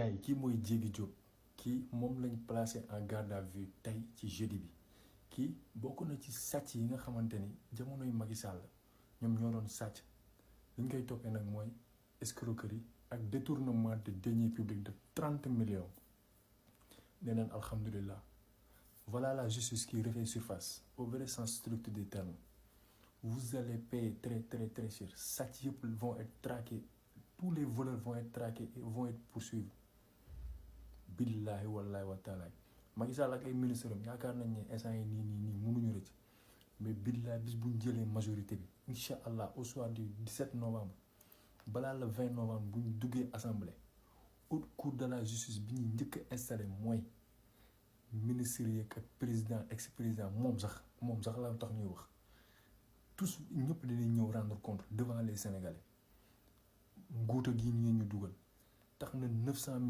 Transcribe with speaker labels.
Speaker 1: yaay kii mooy Diégui Diop kii moom lañ placé en garde à vue tey ci jeudi bi kii bokk na ci sàcc yi nga xamante ni jamonoy Macky Sall ñoom ñoo doon sàcc li ñu koy toppee nag mooy escroquerie ak détournement de deniers publics de 30 millions nee neen alhamdulilah voilà la justice qui refait surface au vrai sens strict du terme vous allez payer très très très cher sàcc yëpp vont être traqués tous les voleurs vont être traqués et vont être poursuivis billahi wallahi wa taalaay Macky Sall ak ay ministres am yaakaar nañ ne instant yi nii mënuñu rëcc mais billahi bis bu ñu jëlee majorité bi incha allah au soir du 17 novembre balaa le 20 novembre bu ñu duggee assemblée haute cour de la justice bi ñuy njëkk a installé mooy ministres yi ak président ex président moom sax la tax ñuy wax tous ñëpp dañuy ñëw rendre compte devant les sénégalais nguuta gi ñu dugal tax na 900 000